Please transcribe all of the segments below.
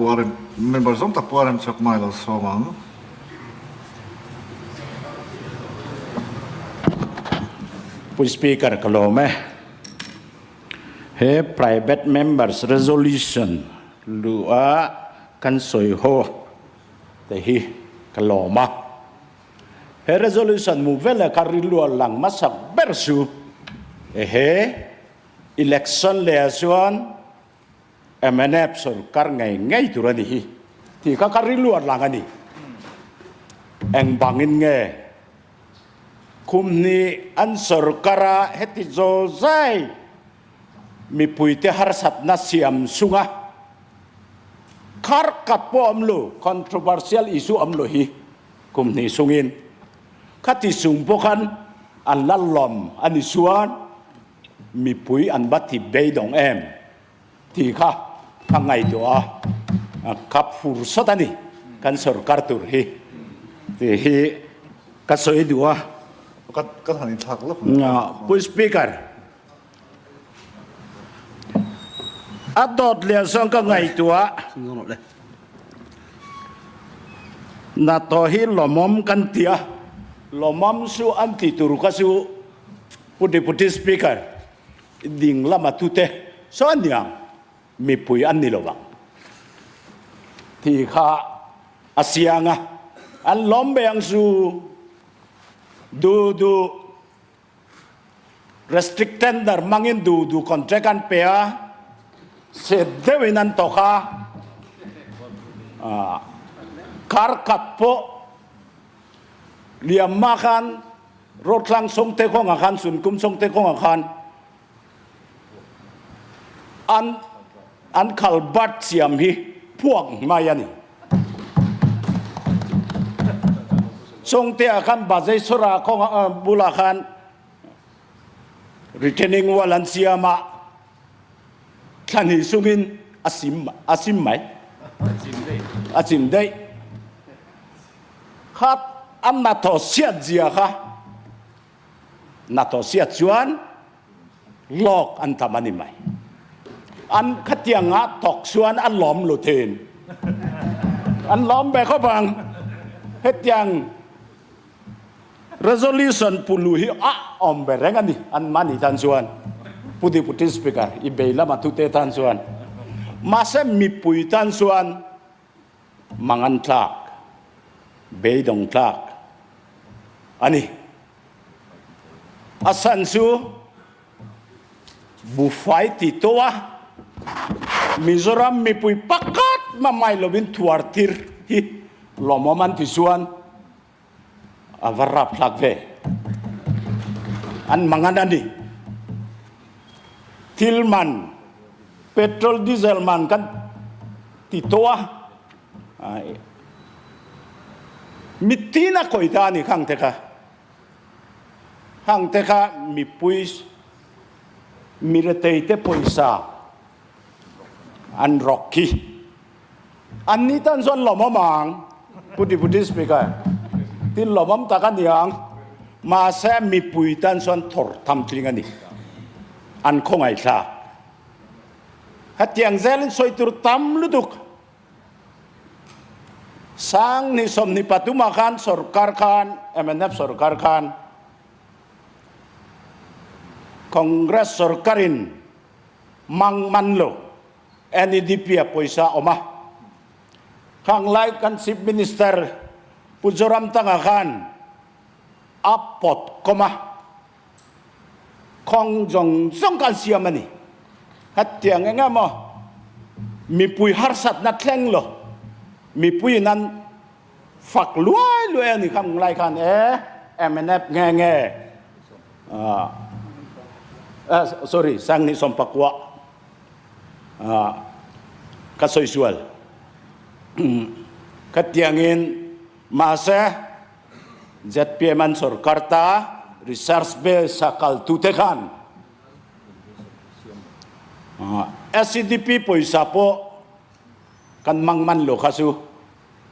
pawh a rem, member zawng tak pawh a rem chak mai lo sawm ang. Pu Speaker ka lawm e. He Private Members Resolution luh a kan sawi ho te hi ka lawm a. He resolution mu vela ka rilru a lang hmasak ber chu he election leh ah chuan mnf sorkar ngei ngei tur a ni hi tih kha ka rilru a lang a ni. Engvangin nge Khum hnih an sorkar a heti zaw zai mipuite harsatna siam sunga khar kat pawh awm lo, controversial issue awm lo hi kum hnih sungin khati sung pawh khan an la lawm a ni chuan mipui an va ti beidawng em tih kha ka ngaihtuah a, ka phur sawt a ni kan sorkar tur hi tih hi ka sawi duh a. Ka han inthlak lawk ang. Pu Speaker, a dawt lian sawn ka ngaihtuah NATO hi lawmawm kan ti a, lawmawm chu an ti tur kha chu Pu Deputy Speaker, Ding lama tute sawn niang mipui an ni lo vang tih kha a siang a, an lawm ve ang chu. Duh duh restrict tender hmangin duh duh contract an pe a, set deuhin an tawk a, kar khat pawh liam hma khan Rawtlang Sawngte kawngah khan, Sunkum Sawngte kawngah khan an an khalbat siam hi phuak mai a ni. Sawngte-ah khan Bazeisawra kawngah bulah khan retaining wall an siam a, thla hnih sungin a sim a sim mai, a chim daih. Kha an hnathawh siat zia kha hnathawh siat chuan lawk an tam a ni mai. An khatianga thawk chuan an lawm lu thin. An lawm ve khawp ang. Hetiang resolution pulu hi a awm ve reng a ni an mahni tan chuan. Pu Deputy Speaker, i bei lama thute tan chuan. Mahse mipui tan chuan Mangan tlak, beidawng tlak a ni. A san chu buhfai ti tawh a, Mizoram mipui pakhat mah mai lovin thuar tir hi lawmawm an ti chuan a va rap thlak ve. An mangan a ni. Thil man, petrol diesel man kan ti tawh a, mitin a khawih ta a ni khang te kha. Khang te kha mipui miretei te pawisa an rawk khi. An ni tan chuan lawmawm ang, Pu Deputy Speaker, tin lawmawm tak a ni ang. Mahse mipui tan chuan thawr tham tling a ni. An khawngaihthlak. Hetiang zelin sawi tur tam lutuk. Sang ni 23 khan sorkar khan, mnf sorkar khan, Congress sorkarin mang man lo. NEDP ah pawisa a awm a. Khang lai kan Chief Minister Pu Zoramthanga khan a pawt kawm a, khawng zawng zawng khan siam a ni. Hetiang eng emaw mipui harsatna thleng lo, mipuiin an fak luai luai a ni khang lai khan e mnf nge nge sorry Sanghnih Sawmpakua. Ka sawi sual. Khatiangin mahse zpm an sorkar ta research base a kal tute khan SEDP pawisa pawh kan hmang man lo kha chu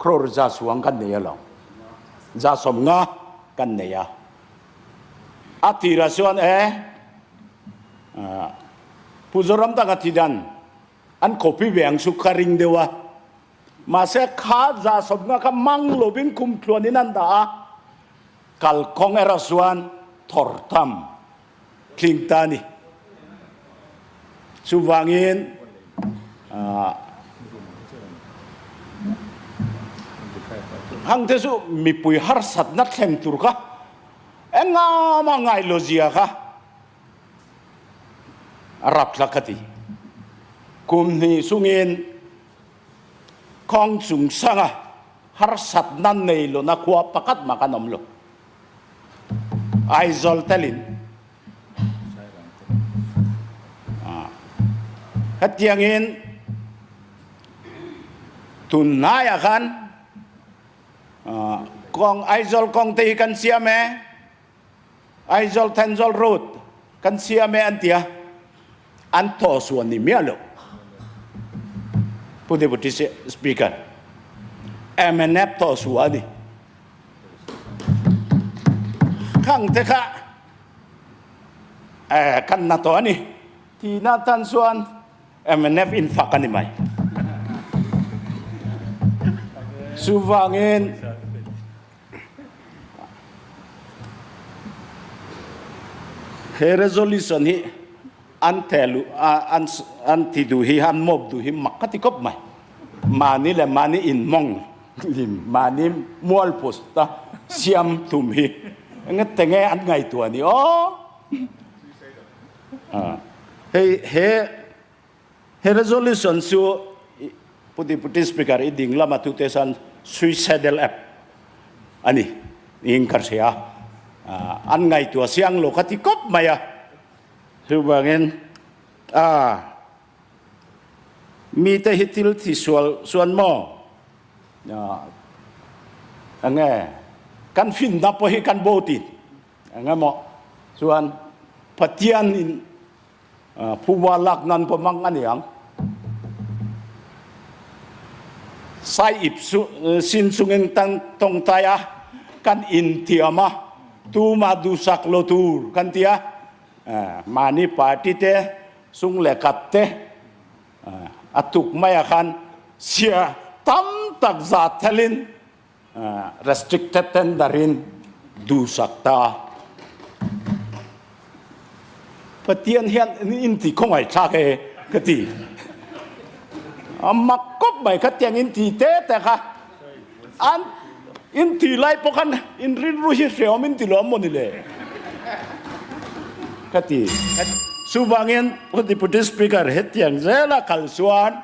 crore za suang kan nei alawm. Za 50 kan nei a. A tirah chuan e Pu Zoram taka thi dan an copy ve ang chu ka ring deuh a. Mahse kha 150 kha mang lovin kum tluanin an dah a, kalkawng erawh chuan thawr tham tling ta a ni. Chuvangin hang te chu mipui harsatna thleng tur kha engah mah ngai lo zia kha a rap thlak ka ti. Kum hnih chungin kawng chung sanga harsatna nei lona khua pakhat mah kan awm lo. Aizawl telin hetiangin tunhnaiah khan kawng Aizawl kawng te hi kan siam e, Aizawl Thenzawl road kan siam e an ti a, an thaw suan ni miah lo. Pu Deputy Speaker, mnf thaw suah a ni. Khang te kha eh kan na tawh a ni. Tina tan chuan mnf in fak a ni mai. Chuvangin he resolution hi an thehluh an an ti duh hi an mawp duh hi mak ka ti khawp mai. Mahni leh mahni inmawng hlim, mahni mualpus ta siam tum hi enge tenge an ngaihtuah ni aw. Hei he he resolution chu Pu Deputy Speaker i ding lama tute chuan suicidal act a ni niin ka hria. An ngaihtuah siang lo kha ti kawp mai a. Chuvangin a Mite hi thil thi sual chuan maw enge kan finna pawh hi kan bo tin enge maw chuan Pathian in phuba lak nan pawh mang a ni ang. Sai ip sin chungin tan tawngtai a kan inthiam a tumah duhsak lo tur kan ti a mahni party te Sung leh kat te a tuk mai ah khan sia tam tak zat thelin restricted tender in duhsak ta a. Pathian hian in ti khawngaih thlak e ka ti. A mak kawp mai kha tiang in ti te te kha an in ti lai pawh khan in rilru hi hreawm in ti lo maw ni le ka ti. Chuvangin Pu Deputy Speaker hetiang zela kal chuan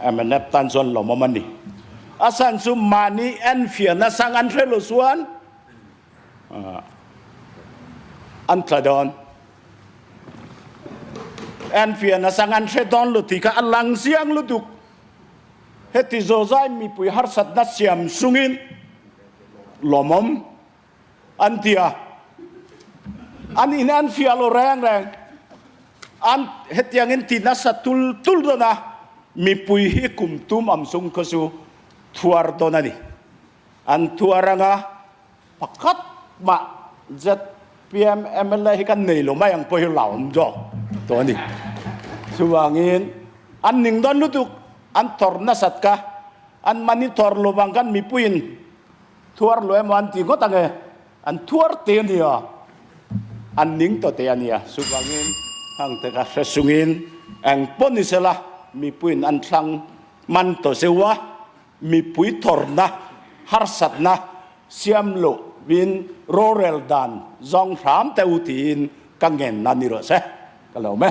mnf tan chuan lawmawm a ni. A san chu mahni enfiahna sang an hre lo chuan an tla dawn. Enfiahna sang an hre dawn lo tih kha a lang chiang lutuk. Heti zawzai mipui harsatna siam chungin lawmawm an ti a, an in an fiah lo reng reng. An hetiangin ti nasa tul tul dawn a, mipui hi kum tum am chung kha chu thuar dawn a ni. An thuar anga pakhat mah zpm mla hi kan nei lo mai ang pawh hi hlauhawm zawk tawh a ni. Chuvangin an ning dawn lutuk, an thawr nasat kha, an mahni thawr lo vang khan mipuiin thuar lo emaw an ti ngawt ang e, an thuar te a nia, an ning tawh te a nia. Chuvangin hang te kha hre chungin eng pawh ni sela mipuiin an thlang man tawh zeuh a, Mipui thawrna, harsatna siam lovin rorel dan zawng hram teh u tiin ka ngenna ni rawh se. Ka lo awm e.